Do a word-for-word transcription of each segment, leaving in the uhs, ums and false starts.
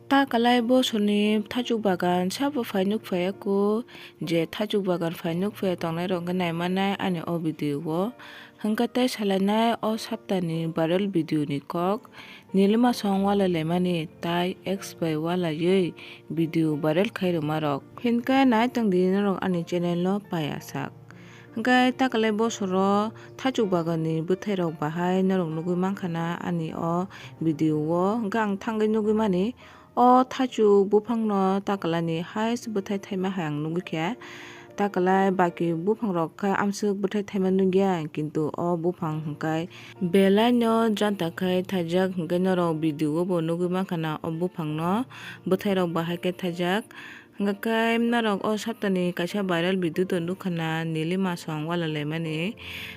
Ta kwlai bosorni thachuk bagan sabo phai nuk phaiya kho, je thachuk bagan phai nuk phaiya tongnai rok hwnkhe naimanai ani o video o. Hwnkhe tei salainai o saptani viral video ni kok, Nilima song walai laimani tai ex bai walaiwi video viral khai rwma rok. Hwnkhe nai tongdi norok ani channel no paiya sak. Hwnkhe ta kwlai bosoro thachuk bagan ni bwthai rok bahai norok nugwi mankha na ani o video o. Hwnkhe ang thangwi nugwi mani o thachuk buphang no ta kwlai ni highest bwthai thaima hai ang nugwi kha. Ta kwlai baki buphang rok khe amswk bwthai thaima nugya, kintu o buphang hwnkhe belai no janta khai thaijak, hwnkhe norok video o bo nugwi mankha na o buphang no bwthai rok bahai khe thaijak. Hwnkhe norok o saptani kaisa viral video to nukha na Nilima song walai laimani.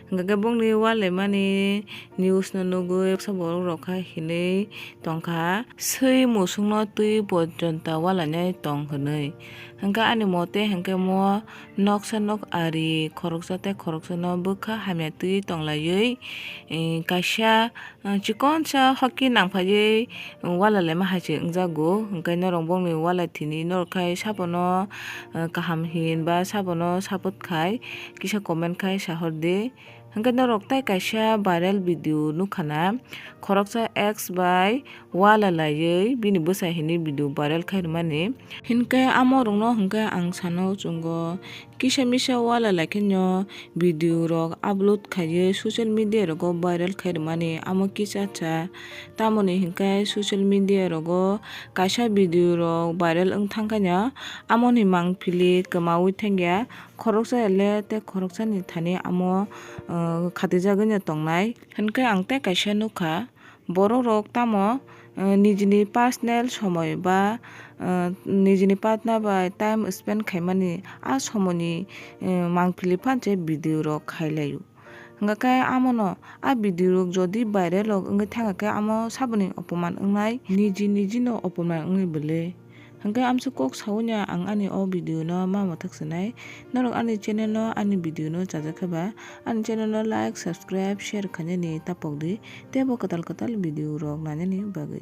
Hwnkhe bongni walai laimani news no nugwi baksa borok rok kha hinwi tongkha, swi musukno twi porjonta walainai tong hwnwi. Hwnkhe ani mote hwnkhe mo noksa nok ari khoroksa tei khoroksano bwkha hamya twi tonglaiwi, eh, kaisa, eh, chikonsa hoki nangphaiwi walai laima hai se wngjago. Hwnkhe norok bongni walai thini norok khai sabono, eh, kaham hin ba sabono support khai kisa comment khai sahordi. Hwnkhe norok tai kaisa viral video nukha na, khoroksa ex bai walai laiwi bini bwsa hinwi video viral khai rwmani. Hinkhe amo rokno hwnkhe ang sano chwngo, kisa misa walai laikhe no video rok upload khaiwi social media rogo viral khai rwmani amo kisa cha. Tamoni hinkhe social media rogo kaisa video rok viral wng thangkhe no amoni mangpili kwmaui thangya. Khoroksa le tei khoroksani thani amo, eh, khatijagwi no tongnai. Hinkhe ang tei kaisa nukha, borok rok tamo, eh, nijini personal somoi ba, eh, nijini partner bai time spend khaimani a somoini, eh, mangpili phan se video rok khailaio. Hwnkhe amono a video rok jodi viral rok wngwi thangkha khe amo saboni opoman wngnai, niji niji no opoman wngwi bwlwi. Hwnkhe amswk kok saui no ang ani o video no ma mwthak swnai. Norok ani channel no ani video no chajak khe ba ani channel no like, subscribe, share khainani tapok di tei bo kwtal kwtal video rok nainani bagwi.